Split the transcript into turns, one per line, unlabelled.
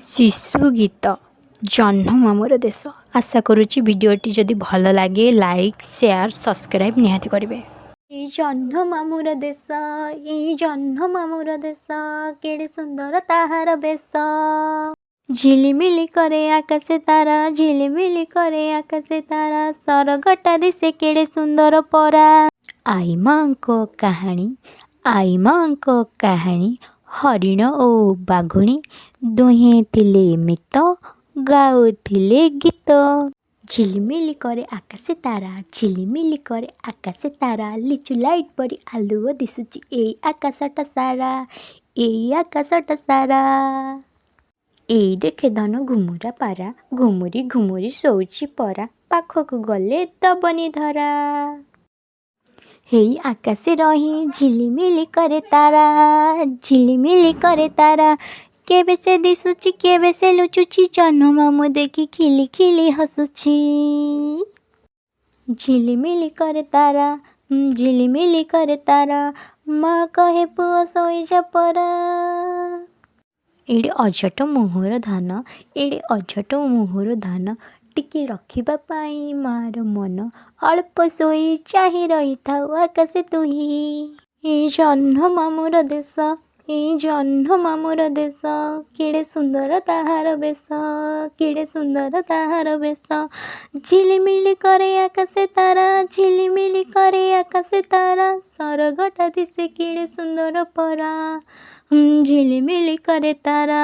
ଶିଶୁ ଗୀତ ଜହ୍ନ ମାମୁଁର ଦେଶ। ଆଶା କରୁଛି ଭିଡ଼ିଓଟି ଯଦି ଭଲ ଲାଗେ, ଲାଇକ୍, ସେୟାର, ସବସ୍କ୍ରାଇବ୍ ନିହାତି କରିବେ। ଏଇ ଜହ୍ନ ମାମୁଁର ଦେଶ, ଏଇ ଜହ୍ନ ମାମୁଁର ଦେଶ, କେଡ଼େ ସୁନ୍ଦର ତାହାର ବେଶ। ଝିଲିମିଲି କରେ ଆକାଶେ ତାରା, ଝିଲିମିଲି କରେ ଆକାଶେ ତାରା, ସରଗଟା ଦିଶେ କେଡ଼େ ସୁନ୍ଦର ପରା। ଆଈ ମାଙ୍କ କାହାଣୀ, ଆଈ ମାଙ୍କ କାହାଣୀ। ହରିଣ ଓ ବାଘୁଣୀ ଦୁହେଁ ଥିଲେ ମିତ, ଗାଉଥିଲେ ଗୀତ। ଝିଲିମିଲି କରେ ଆକାଶେ ତାରା, ଝିଲିମିଲି କରେ ଆକାଶେ ତାରା, ଲିଚୁ ଲାଇଟ୍ ପରି ଆଲୁଅ ଦିଶୁଛି ଏଇ ଆକାଶଟା ସାରା, ଏଇ ଆକାଶଟା ସାରା। ଏଇ ଦେଖେ ଧନ ଘୁମୁରା ପାରା, ଘୁମୁରି ଘୁମୁରି ଶୋଉଛି ପରା, ପାଖକୁ ଗଲେ ଦବନି ଧରା। ହେଇ ଆକାଶେ ରହି ଝିଲିମିଲି କରେ ତାରା, ଝିଲିମିଲି କରେ ତାରା। କେବେ ସେ ଦିଶୁଛି, କେବେ ସେ ଲୁଚୁଛି, ଜହ୍ନ ମାମୁଁ ଦେଖି ଖିଲି ଖିଲି ହସୁଛି। ଝିଲିମିଲି କରେ ତାରା, ଝିଲିମିଲି କରେ ତାରା, ମା କହେ ପୁଅ ଶୋଇଯା ପରା। ଏଡ଼େ ଅଝଟ ମୋହର ଧନ, ଏଡ଼େ ଅଝଟ ମୋହର ଧନ, ଟିକେ ରଖିବା ପାଇଁ ମାର ମନ, ଅଳ୍ପ ଶୋଇ ଚାହିଁ ରହିଥାଉ ଆକାଶେ ତୁହି। ଏଇ ଜହ୍ନ ମାମୁଁର ଦେଶ, ଏଇ ଜହ୍ନ ମାମୁଁର ଦେଶ, କେଡ଼େ ସୁନ୍ଦର ତାହାର ବେଶ, କେଡ଼େ ସୁନ୍ଦର ତାହାର ବେଶ। ଝିଲିମିଲି କରେ ଆକାଶେ ତାରା, ଝିଲିମିଲି କରେ ଆକାଶେ ତାରା, ସରଗଟା ଦିଶେ କେଡ଼େ ସୁନ୍ଦର ପରା। ଝିଲିମିଲି କରେ ତାରା।